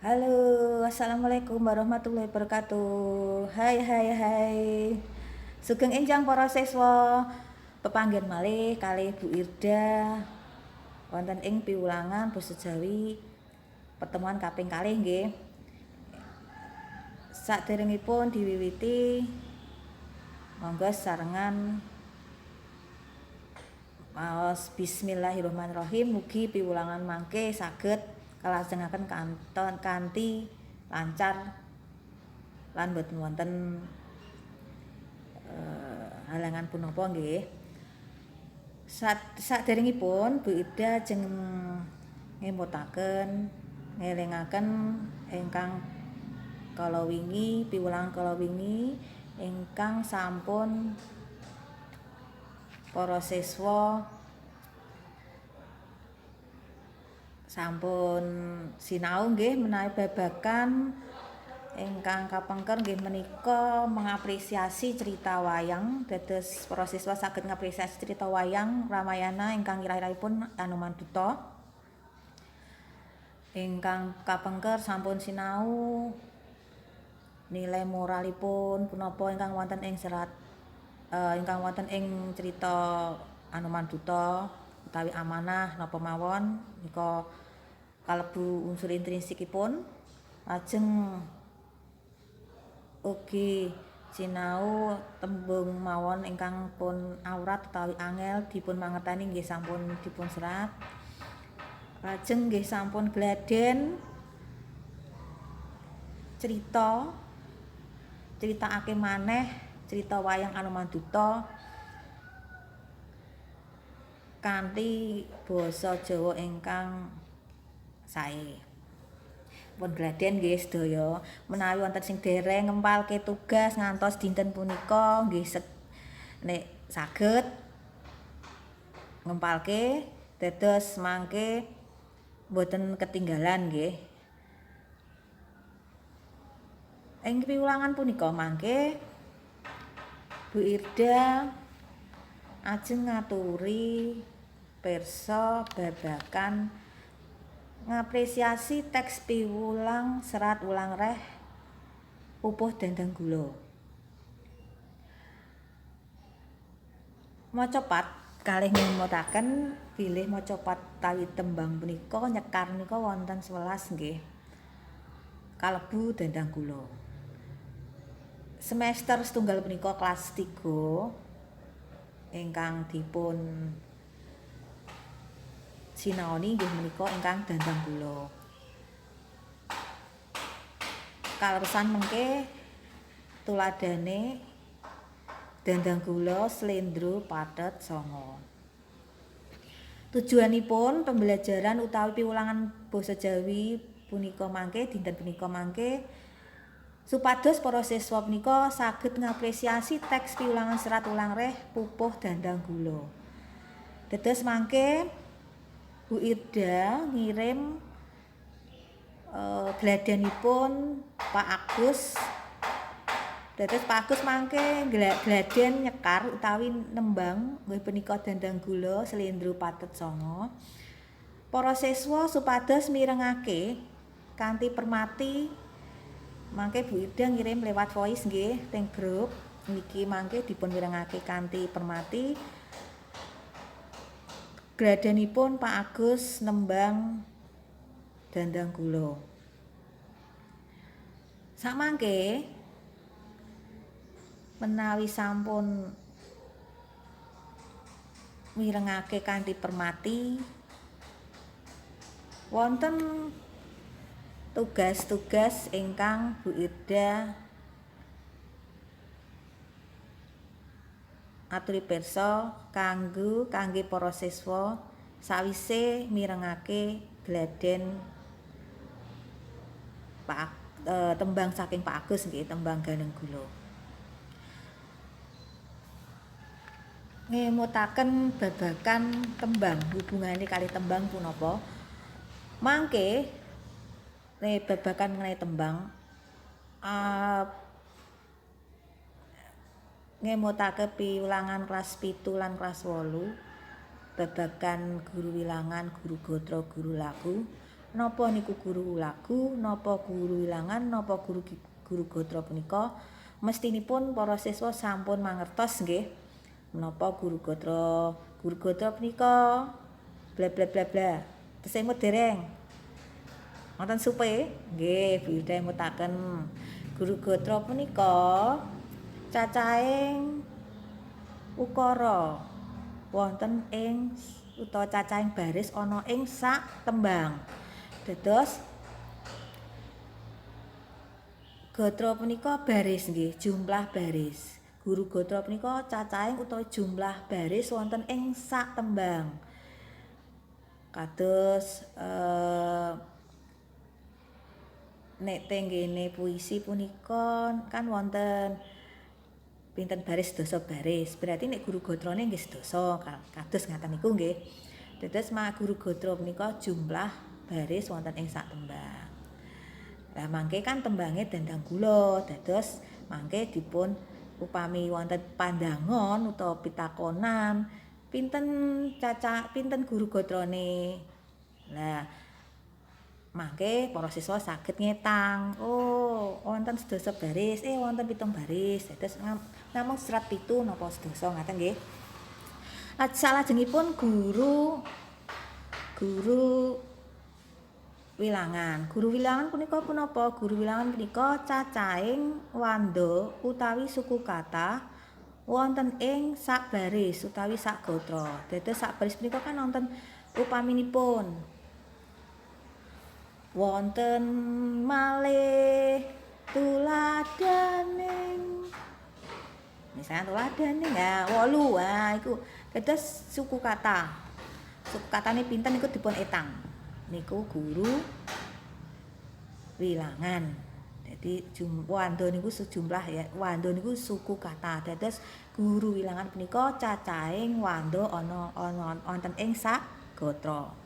Halo, assalamualaikum warahmatullahi wabarakatuh. Hai hai hai. Sugeng enjang para siswa. Pepanggen malih kalih Bu Irda wonten ing piwulangan basa Jawi pertemuan kaping kalih nggih. Saderengipun diwiwiti, monggo sarengan maos bismillahirrahmanirrahim, mugi piwulangan mangke saged kalajengaken kanton kanthi lancar lan boten wonten halangan punapa nggih. Saderengipun Bu Ida ajeng ngemutaken ngelingaken ingkang kala wingi, piwulangan kala wingi ingkang sampun para siswa sampun sinau nggih menawi babagan ingkang kapengker nggih menika mengapresiasi cerita wayang. Dados para siswa saged ngapresiasi cerita wayang Ramayana ingkang ira-irahipun Anoman Duta. Ingkang kapengker sampun sinau nilai moralipun punapa ingkang wonten ing serat ingkang wonten ing cerita Anoman Duta utawi amanah napa mawon nika kalebu unsur intrinsikipun. Lajeng ugi sinau tembung mawon ingkang pun awrat utawi angel dipun mangerteni nggih sampun dipun serat. Lajeng nggih sampun gladen cerita critakake maneh cerita wayang Anoman Duta kanthi basa Jawa ingkang sae. Pun gladen nggih sedaya. Menawi wonten sing dereng ngempalke tugas ngantos dinten punika nggih nek saged ngempalke dados mangke mboten ketinggalan nggih. Ing piwulangan punika mangke Bu Irda ajeng ngaturi pirsa babagan ngapresiasi teks piwulang serat Wulang Reh Pupuh Dandang Gula. Macapat kalih ngemutaken bilih macapat utawi tembang punika nyekar nika wonten 11 nggih. Kalebu Dandang Gula. Semester setunggal punika kelas 3 ingkang dipun sinaoni nggih menika ingkang Dandang Gula. Kaleresan mengke tuladhane Dandang Gula Slendro Pathet Sanga. Tujuanipun pembelajaran utawi piwulangan basa Jawi punika mangke dinten punika mangke supados para siswa punika saged ngapresiasi teks piwulangan serat Wulang Reh Pupuh Dandang Gula. Dados mangke Bu Irda ngirim gladenipun Pak Agus. Dados Pak Agus mangke gladen nyekar utawi nembang nggih punika Dandang Gula Slendro Pathet Sanga. Para siswa supados mirengake kanthi permati. Mangke Bu Ida ngirim lewat voice nggih teng grup niki mangke dipun mirengake kanthi permati. Gladenipun Pak Agus nembang Dandang Gula. Samangke menawi sampun mirengake kanthi permati wonten tugas-tugas ingkang Bu Irda aturi pirsa kangge para siswa sawise mirengake gladen Pak tembang saking Pak Agus nggih, tembang Dandang Gula. Ngemutaken babagan tembang, hubungane kali tembang punapa? Mangke nek babagan mengenai tembang ngemutake piwulangan kelas 7 lan kelas 8 babagan guru wilangan, guru gatra, guru laku. Napa niku guru lagu, napa guru wilangan, napa guru guru gatra punika? Mestinipun para siswa sampun mangertos nggih. Menapa guru gatra? Guru gatra punika bla bla bla bla. Tesih emut dereng? Wonten supe? Nggih, Bu Yuda emutaken. Guru gatra punika cacahing ukara wonten ing utawa cacahing baris ana ing sak tembang. Dados gatra punika baris nggih, jumlah baris. Guru gatra punika cacahing utawa jumlah baris wonten ing sak tembang. Kados nek tenggene puisi punika kan wonten pinten baris, sedasa baris. Berarti nek guru gatrane nggih sedasa, kados ngaten niku nggih. Dados guru gatra punika jumlah baris wonten ing sak tembang. Lah mangke kan tembange dandang gula, dados mangke dipun upami wonten pandangon utawa pitakonan pinten caca pinten guru gatrane. Lah mangke para siswa saged ngetang, oh wonten sedasa baris, wonten 7 baris. Dados namung serat 7 napa sedasa ngaten nggih. Salajengipun guru guru wilangan. Guru wilangan punika punapa? Guru wilangan punika cacahing wanda utawi suku kata wonten ing sak baris utawi sak gatra. Dados sak baris punika kan wonten upaminipun wonten malih tuladaning, misalnya tuladaning ya 8, ah iku dados suku kata. Suku katane pinten niku dipun etang. Niku guru wilangan. Jadi wanda niku sejumlah ya, wanda niku suku kata. Dados guru wilangan punika cacahing wanda ana ana wonten ing sak gatra.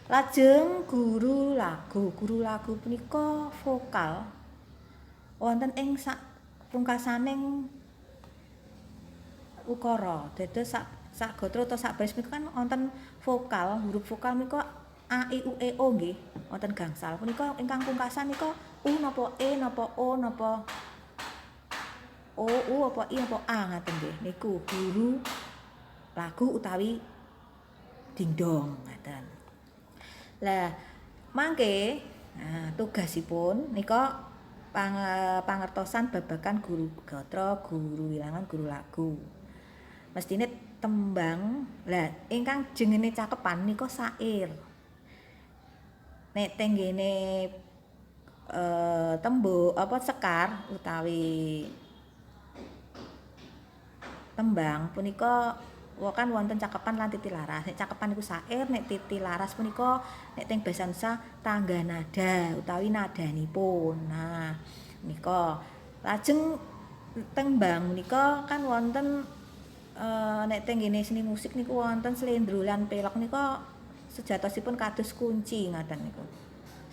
Lajeng guru lagu. Guru lagu punika vokal wonten ing sak pungkasaning ukara. Dados sak sak gatra utawa sak baris punika kan wonten vokal, huruf vokal punika a i u e o nggih, wonten gangsal. Punika ingkang pungkasan nika u napa e napa o napa o u apa i apa a ngaten nggih. Niku guru lagu utawi dingdong ngaten. Lah mangke nah, tugasipun nika pangertosan babagan guru gatra, guru wilangan, guru lagu. Mestine tembang lah ingkang jengene cakepan nika syair. Nek tenggene tembung apa sekar utawi tembang punika kan wonten cakepan lan titi laras. Nek cakepan niku syair, nek titi laras punika nek teng basa Indonesia tangga nada utawi nadanipun. Nah, nika lajeng tembang menika kan wonten nek teng nggene seni musik niku wonten slendro lan pelog nika sejatosipun kados kunci ngaten niku.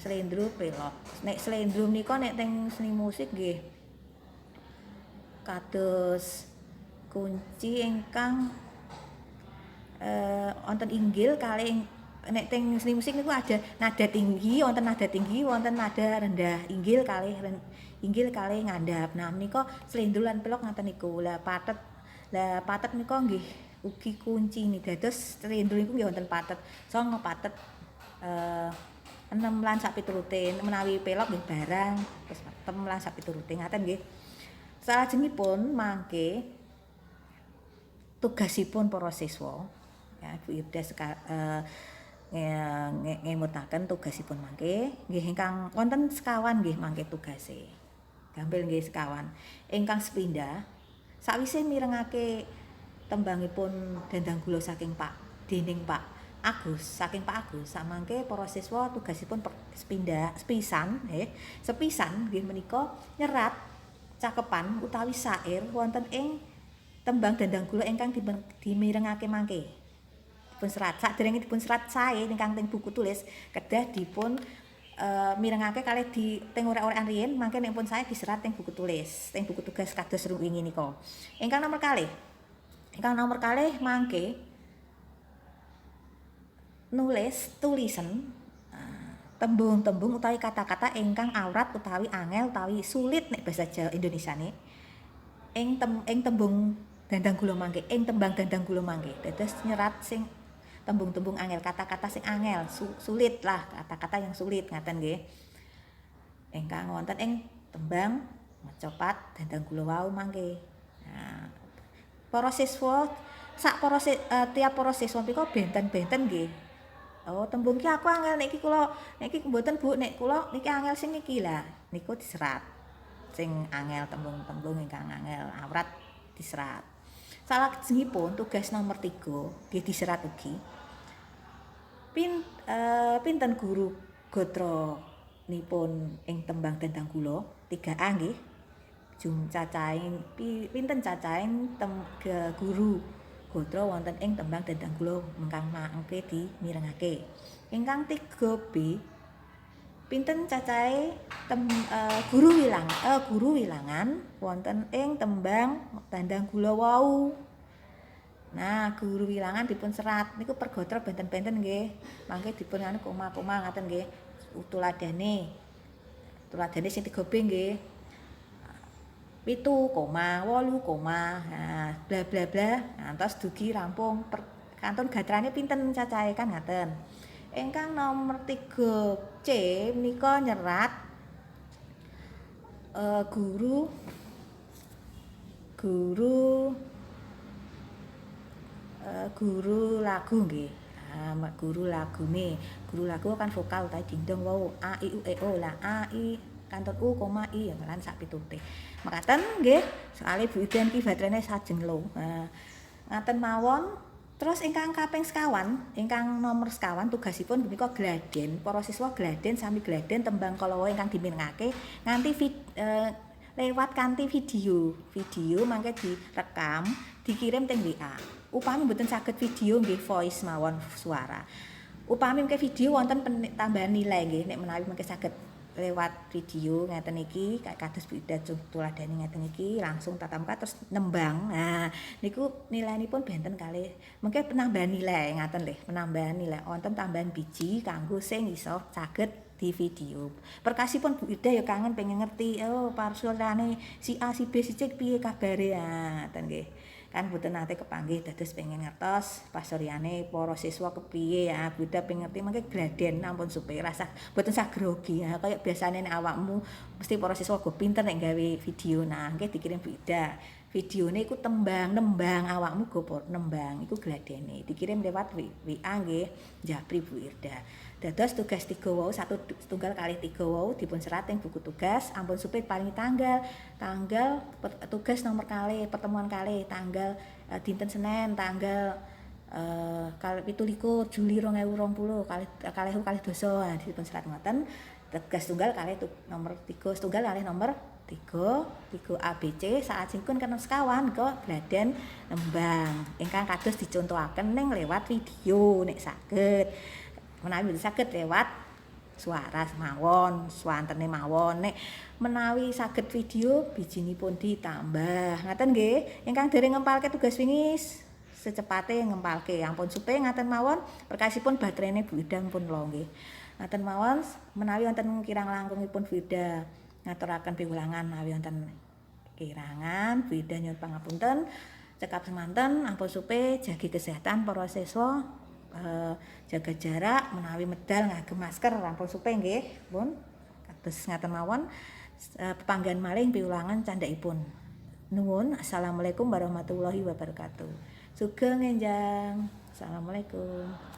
Slendro pelog. Nek slendro menika nek teng seni musik nggih kados kunci ingkang wonten inggil kalih nek teng seni musik niku ada nada tinggi, wonten nada tinggi, wonten nada rendah, inggil kalih ngandhap. Nah menika slendro lan pelog ngaten niku. Lah patet menika nggih ugi kunci nih. Dados slendro niku nggih wonten patet 9, patet 6 lan sapiturute. Menawi pelog nggih barang terus tem lan sapiturute ngaten nggih. Salajengipun mangke tugasipun para siswa ya, Bu Yubda ngemutaken tugasipun mangke nggih ingkang wonten sekawan nggih mangke tugase. Gampil nggih sekawan. Ingkang sepindah sawise mirengake tembangipun Dandang Gula saking Pak dening Pak Agus, saking Pak Agus samangke para siswa tugasipun sepindah sepisan sepisan nggih menika nyerat cakepan utawi syair wonten ing tembang Dandang Gula ingkang dimirengake mangke. Dipun serat saderenge dipun serat sae ingkang teng buku tulis kedah dipun mirengake kalih di teng orek-orekan riyin, mangke nek pun sae diserat teng buku tulis, teng buku tugas kados wingi nika. Ingkang nomor kalih. Ingkang nomor kalih mangke nulis tulisan Tembung-tembung utawi kata-kata ingkang awrat utawi angel utawi sulit nek basa Jawa Indonesiane ing tembung dandang gula mangke, ing tembang dandang gula mangke. Dados nyerat sing tembung-tembung angel, kata-kata sing angel, sulit lah, kata-kata yang sulit ngaten nggih. Ingkang wonten ing tembang macapat dandang gula wau mangke. Nah, para siswa sak para tiap para siswa mriku benten-benten nggih. Oh, tembung ki aku angel, nek iki kula, nek iki mboten, Bu, nek kula niki angel sing niki lah. Niku diserat. Sing angel, tembung-tembung ingkang angel awrat diserat. Salajengipun tugas nomor 3 nggih diserat ugi. Pinten guru gotranipun ing tembang dandang gula 3A nggih. Jum cacahing pinten cacahing guru gotra wonten ing tembang dandang gula ingkang mangke dimirengake. Ingkang 3B, pinten cacahe guru wilangan wonten ing tembang dandang gula wau. Nah, guru wilangan dipun serat niku per gotra benten-benten nggih. Mangke dipun anu koma-koma ngaten nggih. Tuladhane. Tuladhane sing 3B nggih. 7 koma, 8 koma, nah bla bla bla, ngantos dugi rampung per, kantun gatrane pinten cacahe kan ngaten. Ingkang nomor 3C menika nyerat guru guru guru lagu nggih. Ah, guru lagune. Guru lagu kan vokal utawi dindong wau a i u e o lah, a i kantun u koma i ya lan sak piturute. Mekaten nggih, soalé Bu Ida niki baterene sajeng low. Nah, ngaten mawon. Terus ingkang kaping sekawan, ingkang nomor sekawan tugasipun punika gladen. Para siswa gladen, sami gladen tembang kala wau ingkang dimirengake nganti lewat kanthi video. Video mangke direkam, dikirim teng WA. Upami mboten saged video nggih voice mawon, suara. Upami mengke video wonten tambahan nilai nggih, nek menawi mengke saged lewat video ngeten iki kados Bu Ida tuladhane ngeten iki, langsung tatap muka terus nembang. Nah, niku nilainipun benten kalih mengke penambahan nilai ngaten lho, penambahan nilai, wonten tambahan biji kanggo sing iso saged di video. Perkasipun Bu Ida ya kangen, pengen ngerti, oh, parsulane si A, si B, si C piye kabare, ah ngoten nggih. Kan mboten nate kepanggih, dados pengen ngertos pasuryane para siswa kepiye ya. Bu Ida pengen ngerti, mangke gladen ampun supe, rasah mboten sah grogi ya, kaya biasane nek awakmu mesti para siswa go pinter nek gawe video. Nah, engke dikirim Bu Ida. Videone iku tembang nembang, awakmu go nembang iku gladene, dikirim lewat WA nggih, japri Bu Irda. Dados tugas 3 wau, 1 setunggal kalih 3 wau dipun serat ing buku tugas, ampun supe paringi tanggal. Tanggal tugas nomor kalih, pertemuan kalih, tanggal dinten Senin tanggal 27 Juli 2020 kalih kalih kalih dasa. Nah, dipun serat ngoten. Tugas tunggal kalih nomor 3, setunggal kalih nomor 3, 3 A B C. Saat singkun kena sekawan kok gladen nembang ingkang kados dicontohaken ning lewat video nek saged. Menawi mboten saged lewat suara mawon, swantene mawon. Nek menawi saged video bijinipun ditambah. Ngaten nggih. Ingkang dereng ngempalke tugas wingi secepate ngempalke. Ampun supe, ngaten mawon. Perkasipun baterene Bu Ida pun lho nggih. Ngaten mawon, menawi wonten kirang langkungipun Bu Ida ngaturaken piwulangan, menawi wonten kirangan Bu Ida nyuwun pangapunten. Cekap semanten, ampun supe jagi kesehatan para siswa, jaga jarak, menawi medal ngagem masker, ampun supe nggih, pun. Kados ngaten mawon, pepanggihan malih piwulangan candhakipun. Nuwun, assalamualaikum warahmatullahi wabarakatuh. Sugeng enjang. Assalamualaikum.